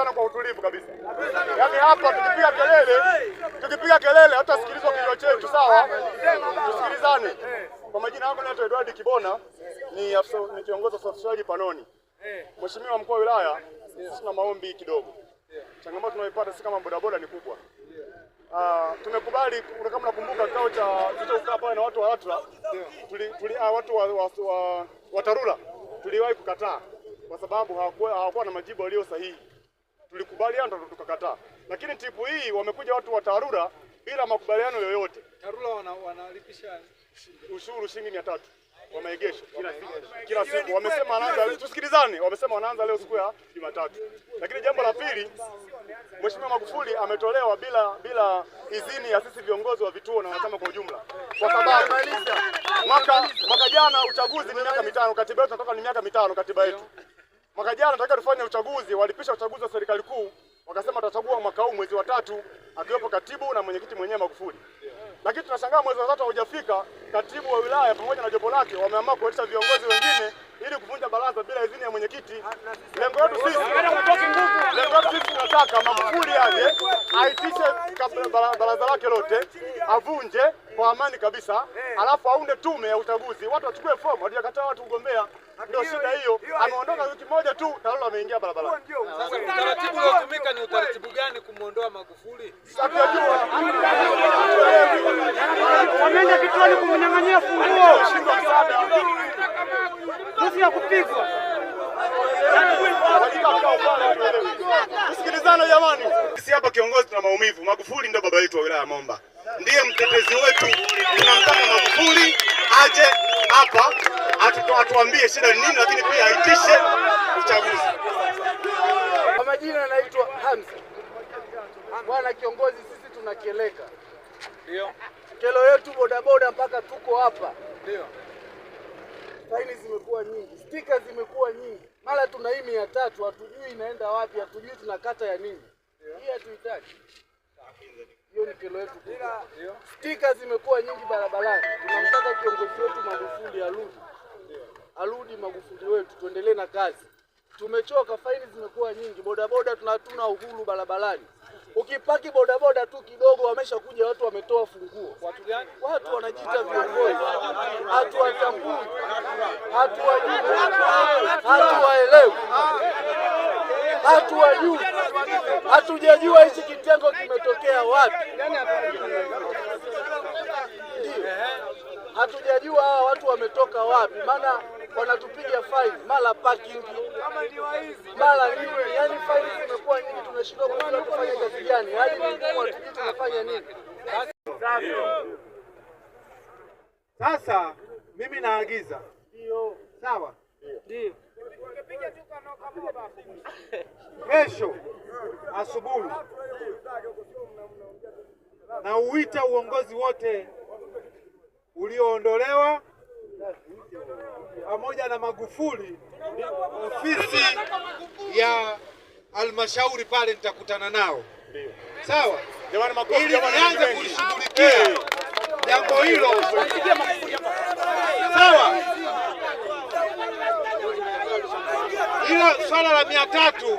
Tusikilizane kwa utulivu kabisa. Yaani hapa tukipiga kelele hatutasikilizwa kilio chetu, sawa? Tusikilizane. Kwa majina yangu naitwa Edward Kibona, ni afisa, ni kiongozi wa usafishaji Panoni. Mheshimiwa mkuu wa wilaya, sisi tuna maombi kidogo. Changamoto tunayoipata sisi kama bodaboda ni kubwa. Tumekubali, kama nakumbuka kikao cha tulichokaa pale na watu wa LATRA, watu wa TARURA tuliwahi kukataa kwa sababu hawakuwa na majibu yaliyo sahihi. Tulikubaliana tukakataa. Lakini tipu hii wamekuja watu wa TARURA bila makubaliano yoyote. TARURA wanalipisha ushuru shilingi 300 wa maegesho kila siku. Wamesema wanaanza, tusikilizane, wamesema wanaanza leo siku ya Jumatatu. Lakini jambo la pili, Mheshimiwa Magufuli ametolewa bila idhini ya sisi viongozi wa vituo na wanachama kwa ujumla. Kwa sababu mwaka jana uchaguzi ni miaka 5, katiba yetu tunataka ni miaka 5 katiba yetu. Mwaka jana tunataka tufanye uchaguzi, walipisha uchaguzi wa serikali kuu, wakasema tutachagua mwaka huu mwezi wa 3 akiwepo katibu na mwenyekiti mwenyewe Magufuli. Lakini tunashangaa mwezi wa 3 haujafika, katibu wa wilaya pamoja na jopo lake wameamua kuitisha viongozi wengine ili kuvunja baraza bila idhini ya mwenyekiti. Lengo letu sisi tunataka Magufuli aje aitishe baraza lake lote, avunje kwa amani kabisa, alafu aunde tume ya uchaguzi, watu wachukue fomu. Hajakataa watu kugombea. Ndio shida hiyo. Ameondoka wiki moja tu, TARURA ameingia barabarani. Sasa utaratibu uliotumika ni utaratibu gani kumuondoa Magufuli? Hatujajua. Wameenda kituoni kumnyang'anyia funguo. Nusu ya kupigwa. Tusikilizane jamani. Sisi hapa kiongozi tuna maumivu. Magufuli ndio baba yetu wa wilaya ya Momba. Ndiye mtetezi wetu. Tunamtaka Magufuli aje hapa atuambie shida ni nini, lakini pia aitishe uchaguzi. Kwa majina naitwa Hamza. Bwana kiongozi, sisi tunakeleka. Ndio. Kelo yetu bodaboda mpaka tuko hapa. Ndio. Faini zimekuwa nyingi, stika zimekuwa nyingi. Mara tuna hii 300 hatujui inaenda wapi, hatujui tunakata ya nini. Hii hatuhitaji. Hiyo ni kelo yetu. Stika zimekuwa nyingi barabarani. Tunamtaka kiongozi wetu Magufuli arudi. Arudi Magufuli wetu, tuendelee na kazi. Tumechoka, faini zimekuwa nyingi. Bodaboda tunatuna uhuru barabarani. Ukipaki bodaboda tu kidogo wameshakuja watu wametoa funguo. Watu gani? Watu wanajiita viongozi. Hatuwatambui. Hatuwajui. Hatuwaelewi. Hatuwajui. Hatujajua hichi kitengo kimetokea wapi. Ndio. Hatujajua hawa watu wametoka wapi, maana wanatupiga faini mara parking, mara nini. Yaani faini zimekuwa nyingi, tunashindwa kujua tufanye kazi gani. Hali ni ngumu, hatujui tunafanya nini. Sasa mimi naagiza. Ndio. Sawa? Ndio. Kesho asubuhi na uita uongozi wote ulioondolewa pamoja na Magufuli ofisi ya halmashauri pale, nitakutana nao. Sawa? Jamani, makofi ili jamani, nianze kulishughulikia jambo hilo. Sawa? Hilo swala la 300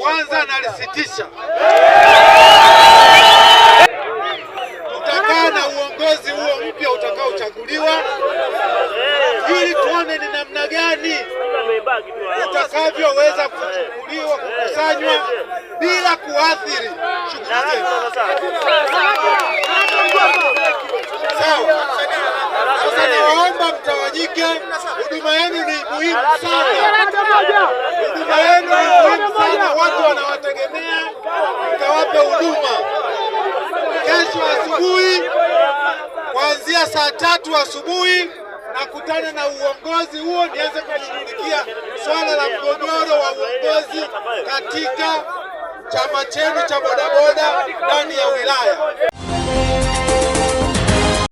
kwanza nalisitisha. Tutakaa na uongozi huo mpya utakaochaguliwa ili tuone ni namna gani utakavyoweza kuchukuliwa, kukusanywa bila kuathiri shughuli zetu. Sawa? Sasa nawaomba mtawanyike. Huduma yenu ni muhimu sana. Huduma yenu ni muhimu sana, watu wanawategemea, mkawape huduma. Kesho asubuhi kuanzia saa 3 asubuhi nakutana na uongozi huo nianze kushughulikia swala la mgogoro wa uongozi katika chama chenu cha bodaboda ndani ya wilaya.